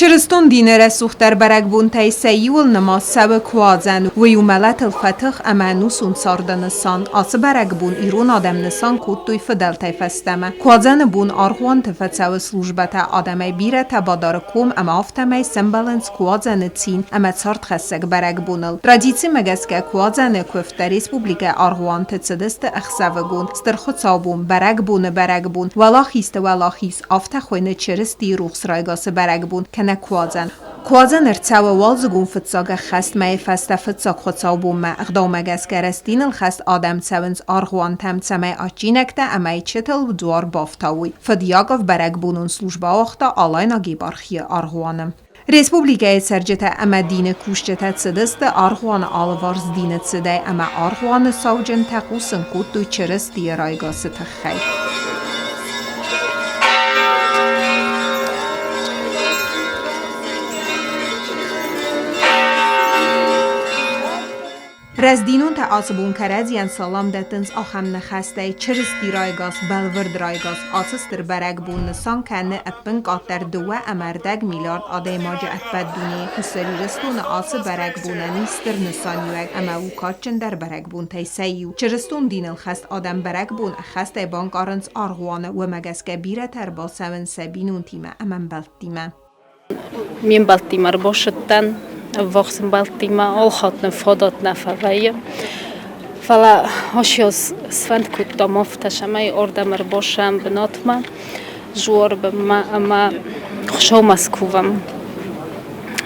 Чырыстон дины рӕсугъддӕр бӕрӕгбонтӕй сӕ иуыл нымад цӕуы Куадзӕн. Уый у мӕлӕтыл фӕтых ӕмӕ ӕнусон царды нысан. Ацы бӕрӕгбон ирон адӕм нысан кодтой фыдӕлтӕй фӕстӕмӕ. Куадзӕны бон аргъуанты фӕцӕуы службӕтӕ, адӕмӕй бирӕтӕ бадары ком ӕмӕ афтӕмӕй сӕмбӕлынц Куадзӕны цин ӕмӕ цардхӕссӕг бӕрӕгбоныл. Традицимӕ гӕсгӕ Куадзӕны куывдтӕ республикӕйы аргъуанты цыдысты ӕхсӕвыгон, Стыр Хуыцаубон, бӕрӕгбоны бӕрӕгбон, Уӕлахизты уӕлахиз, афтӕ хуыйны Чырыстийы рухс райгасы бӕрӕгбон кӕнӕ Куадзӕн. Куадзӕн ӕрцӕуы уалдзыгон фыццаг ӕххӕст мӕйы фӕстӕ фыццаг хуыцаубонмӕ. Ӕгъдаумӕ гӕсгӕ рӕстдиныл хӕст адӕм цӕуынц аргъуантӕм, цӕмӕй адджинӕгтӕ ӕмӕ ӕйчытыл дзуар бафтауой. Фыд Яков бӕрӕгбонон службӕ ауагъта Алайнаг епархийы аргъуаны. Республикӕйы цӕрджытӕ ӕмӕ дины кусджытӕ цыдысты аргъуаны алыварс дины цыдӕй ӕмӕ аргъуаны сауджынтӕ хъусын кодтой Чырыстийы райгасы тыххӕй. Рӕздинонтӕ ацы бон кӕрӕдзийӕн салам дӕттынц ахӕм ныхӕстӕй: Чырысти райгас, бӕлвырд райгас, ацы стыр бӕрӕгбон нысан кӕны ӕппынкъаддӕр 2,5 миллиард адӕймаджы ӕппӕт дунейы. Хуссар Ирыстоны ацы бӕрӕгбонӕн ис стыр нысаниуӕг ӕмӕ у кадджындӕр бӕрӕгбонтӕй сӕ иу. Чырыстон диныл хӕст адӕм бӕрӕгбон ӕххӕстӕй банкъарынц аргъуаны, уымӕ гӕсгӕ бирӕтӕ ӕрбацӕуынц сӕ бинонтимӕ ӕмӕ ӕмбӕлттимӕ. Ме мбӕлттимӕ ӕрбацыдтӕн, ӕввахс ӕмбӕлттимӕ, алхатт нын фадат нӕ фӕвӕййы. Фӕлӕ ащ сфӕнд кодтам афтӕ, цӕмӕй ардӕм ӕрбацӕуӕм бынатмӕ, дзуары бынмӕ ӕмӕ Хуыцаумӕ скувӕм.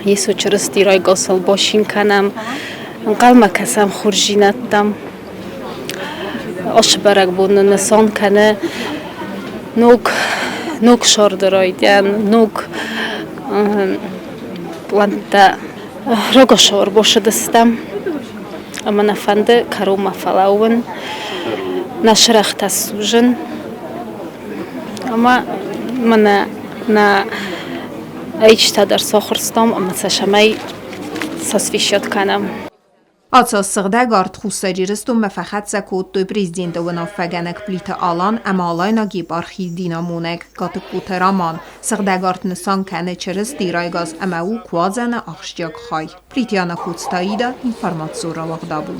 Йесо Чырысти райгасыл бацин кӕнӕм, ӕнхъӕлмӕ кӕсӕм хорздзинӕдтӕм. Ацы бӕрӕгбон нын нысан кӕны ног ног сӕрды райдиан, ног пълӕнттӕ. Рагацау ӕрбацыдыстӕм ӕмӕ нӕ фӕнды кӕронмӕ фӕлӕууын, нӕ цырӕгътӕ ссудзын ӕмӕ мӕнӕ нӕ ӕйчытӕ дӕр сахуырстам ӕмӕ сӕ цӕмӕй сосвещать кӕнӕм. Ацы сыгъдӕг арт Хуссар Ирыстонмӕ фӕхӕццӕ кодтой президенты уынаффӕгӕнӕг Плиты Алан ӕмӕ Алайнаг епархийы динамонӕг Гатыгкоты Роман. Сыгъдӕг арт нысан кӕны Чырыстийы райгас ӕмӕ у Куадзӕны ахсджиаг хай. Плитиана Коцтаида, информацион рауагъдабон.